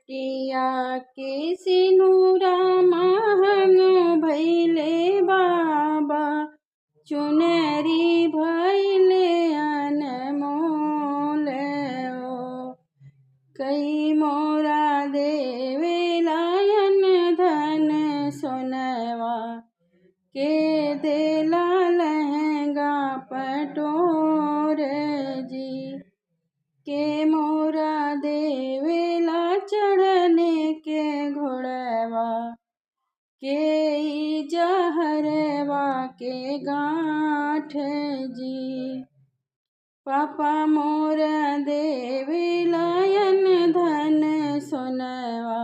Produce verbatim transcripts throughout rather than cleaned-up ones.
बिटिया के सिनुरा महंग भइले बाबा, चुनरी भइले अनमोल ओ। कई मोरा देवेला अन धन सोनवा, के देला लहंगा पटोर जी। के मोरा देवेला चढ़ने के घोड़वा, के ई जहरवा के गांठ जी। पापा मोरा देवेला अन धन सोनवा,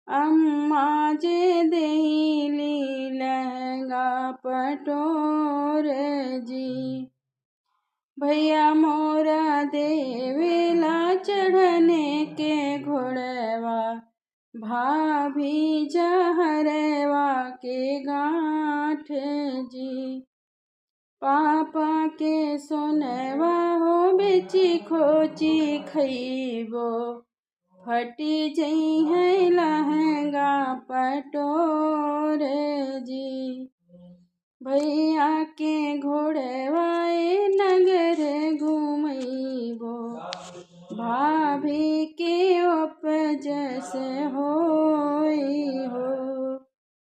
अम्मा जे देली लहंगा पटोर जी। भैया मोरा देवेला चढ़ने के घोड़वा, भाभी जहरवा के गांठ जी। पापा के सोनवा हो बेची खोची खइबो, फटी जइहैं लहंगा पटोर जी। भैया के घोड़वा ए नग